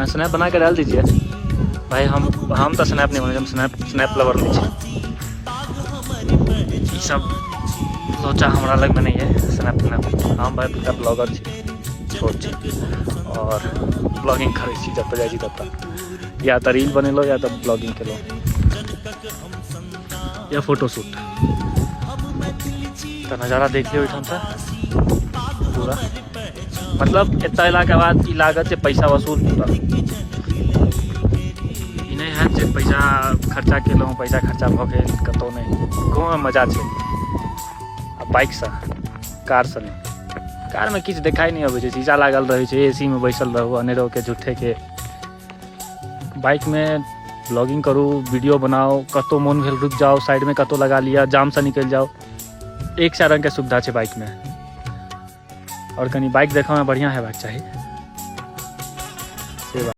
हाँ, स्नैप बना के डाल दीजिए भाई। हम तऽ स्नैप नहि बनै, हम स्नैप स्नैप लवर नहि छी। ई सब लोचा हमरा लगमे नहि है, स्नैप स्नैप। हम भाई पूरा ब्लॉगर छी, छोट छी और ब्लॉगिंग करै छी। जतऽ जाइ छी ततऽ या तऽ रील बनेलहुँ या तऽ ब्लॉगिंग केलहुँ या फोटो शूट। तऽ नजारा देख लियौ ओहिठामसँ पूरा। मतलब एतऽ अयलाके बाद ई लागत जे पैसा वसूल पूरा। ई नहि हैत जे पैसा खर्चा केलहुँ, पैसा खर्चा भऽ गेल कतहु नहि। घूमयमे मजा छै आ बाइकसँ, कारसँ नहि। कारमे किछु देखाइ नहि अबै छै, शीशा लागल रहै छै, एसीमे बैसल रहू अनेरोके झूठेके। बाइकमे ब्लॉगिंग करू, वीडियो बनाउ, कतहु मोन भेल रुकि जाउ, साइडमे कतहु लगा लिअ, जामसँ निकलि जाउ। एक सए रङ्गके सुविधा छै बाइकमे। आओर कनि बाइक देखऽमे बढ़िआँ हेबाक चाही, से बात।